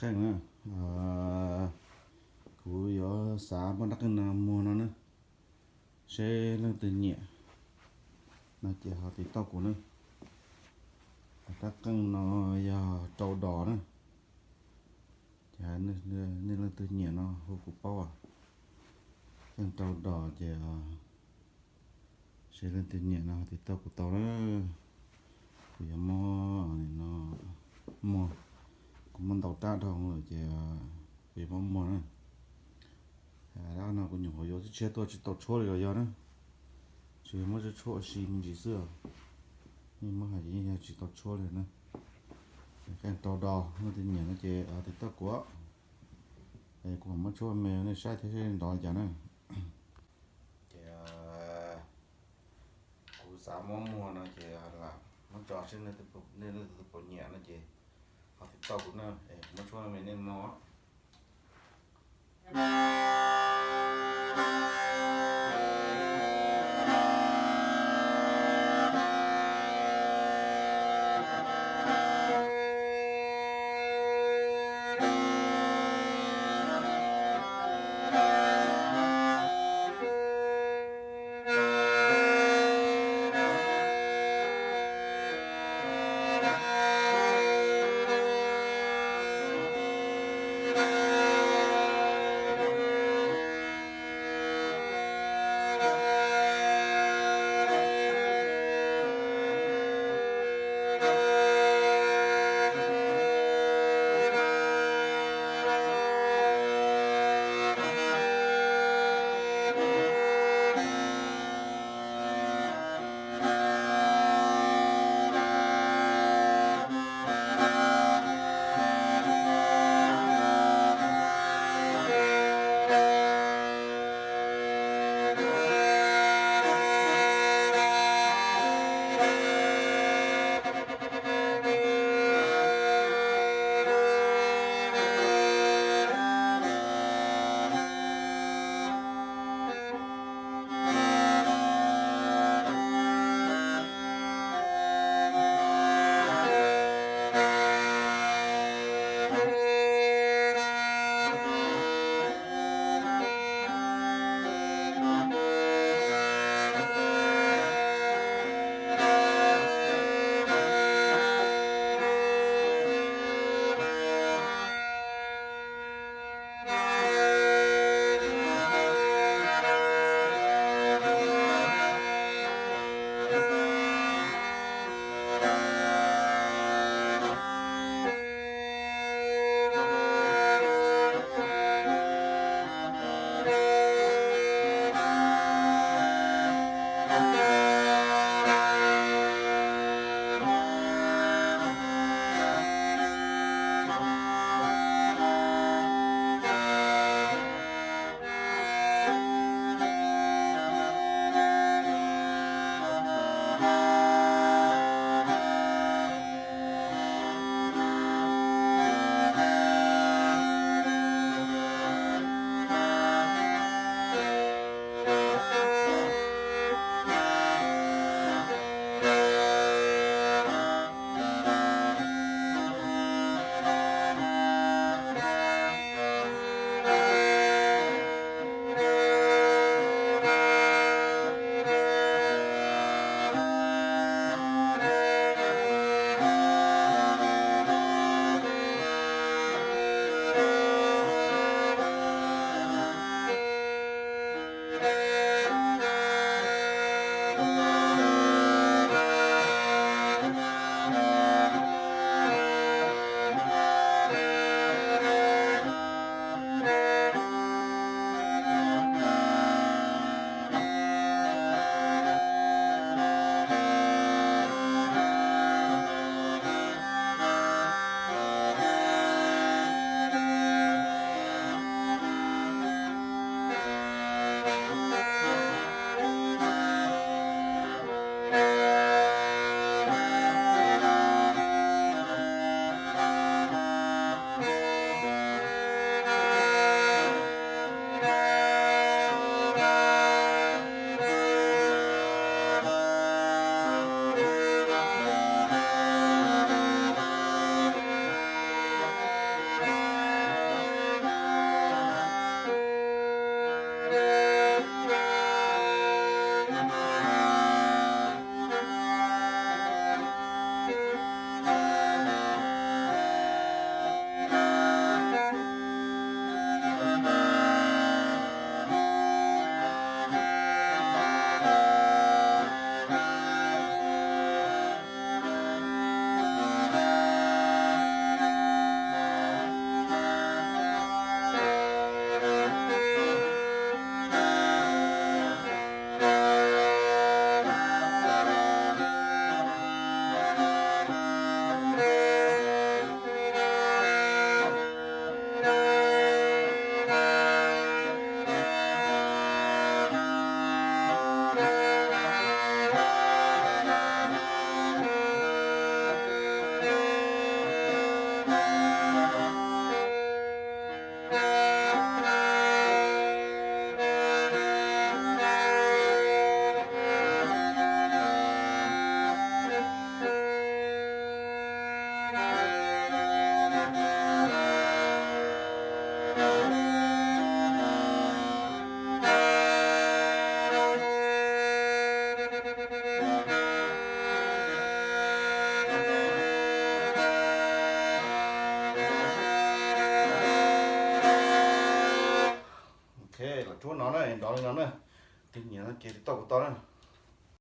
Qeej na, kuv yuav xav muab rab qeej no muag no na, seb leej twg nyiam no ces ho tiv tauj kuv na. Rab qeej no yog rau dos na, ces nej leej twg nyiam no hu kuv paub. Qeej rau dos ces seb leej twg nyiam no tiv tauj kuv tau na. Kuv yuav muab no muag, kuv muab ntau rab dhau lawm ces kuv yuav muab muag na. Rab no kuv nyuam qhuav yuav tshiab tuaj tsis tau tshuab li los yog na, tsuas yog muab tshuab ua si me ntsis xwb. Nej muab hais ces yeej yog tsis tau tshuab li na. Qeej rau dos, leej twg nyiam no ces tiv tauj kuv, kuv mam muab tshuab me nej saib thiab seb nrov li cas na. Ces kuv xav muab muag no ces lam muab tso seb nej leej twg puas nyiam no ces ho tiv tauj kuv na, muab tshuab me nej mloog. Rub no na, nrov li no na. Tig nias no ces tiv tauj kuv tau na.